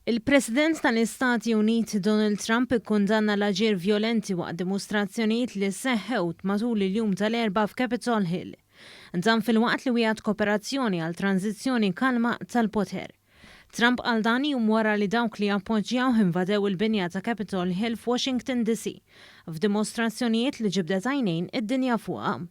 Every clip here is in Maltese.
Il-President tal-Istati Uniti Donald Trump ikkundanna l-aġir vjolenti waqt dimostrazzjonijiet li seħħew matul il-jum tal-Erbgħa f'Capitol Hill. Dan filwaqt li wiegħed koperazzjoni għal tranżizzjoni kalma tal-poter. Trump qal dan jum wara li dawk li appoġġjaw invadew il-binja ta' Capitol Hill f'Washington DC f'dimostrazzjonijiet li ġibdet għajnejn id-dinja fuqha.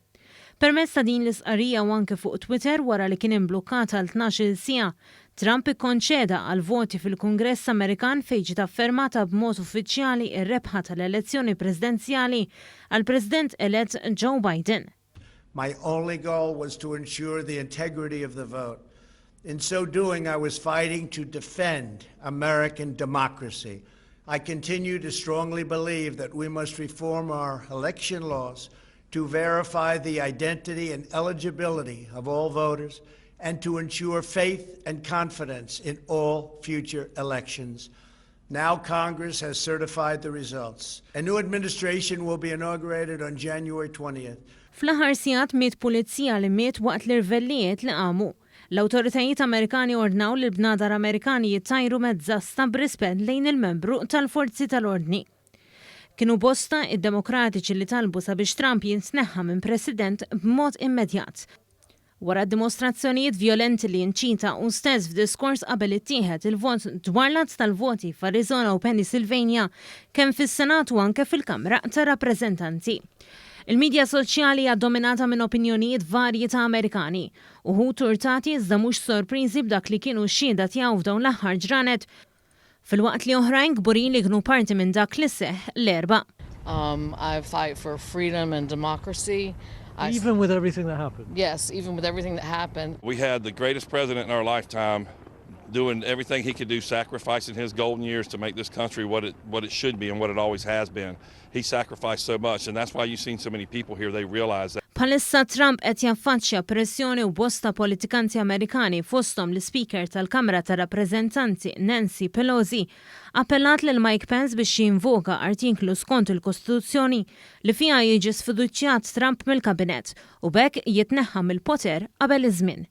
Permezz ta' din l-istqarrija u anke fuq Twitter wara li kien imblukkat għal 12-il siegħa, Trump ikkonċeda għal voti fil-Kungress Amerikan fejn ġiet affermata b'mod uffiċjali r-rebħa tal-elezzjoni presidenzjali għall-President elett Joe Biden. My only goal was to ensure the integrity of the vote. In so doing, I was fighting to defend American democracy. I continue to strongly believe that we must reform our election laws to verify the identity and eligibility of all voters and to ensure faith and confidence in all future elections. Now Congress has certified the results. A new administration will be inaugurated on January 20th. Fl-aħħar sigħat miet pulizija li miet waqt l-irvellijiet li qamu. L-awtoritajiet Amerikani ordnaw li l-bnadar Amerikani jittajru mezz'asta b'rispett lejn il-membru tal-forzi tal-ordni. Kienu bosta id-demokratiċi li talbu sabiex Trump jitneħħa minn president b'mod immedjat. Wara dimostrazzjonijiet violenti li inċita hu stess f'diskors qabel ittieħed il-vot dwar l tal-voti f'Arizona u Pennsylvania kemm fis-Senat u anke fil-Kamra tar-Rappreżentanti. Il-medja soċjali hija dominata minn opinjonijiet varji ta' Amerikani. Uħud urtati iżda mhux sorpriżi b'dak li kienu xhieda tiegħu f'dawn l-aħħar ġranet filwaqt li oħrajn kburin li kienu parti minn dak li seħħ l-Erbgħa. I fight for freedom and democracy. Even with everything that happened? Yes, even with everything that happened. We had the greatest president in our lifetime doing everything he could do, sacrificing his golden years to make this country what it should be and what it always has been. He sacrificed so much, and that's why you've seen so many people here. They realize that. Bħalissa Trump qed jaffaċċja pressjoni u bosta politikanti Amerikani, fosthom l-Speaker tal-Kamra tar-Rappreżentanti Nancy Pelosi appellat lil Mike Pence biex jinvoka artiklu skont il-Kostituzzjoni li fiha jiġi sfiduċjat Trump mill-kabinet u b'hekk jitneħħa mill-poter qabel iż-żmien.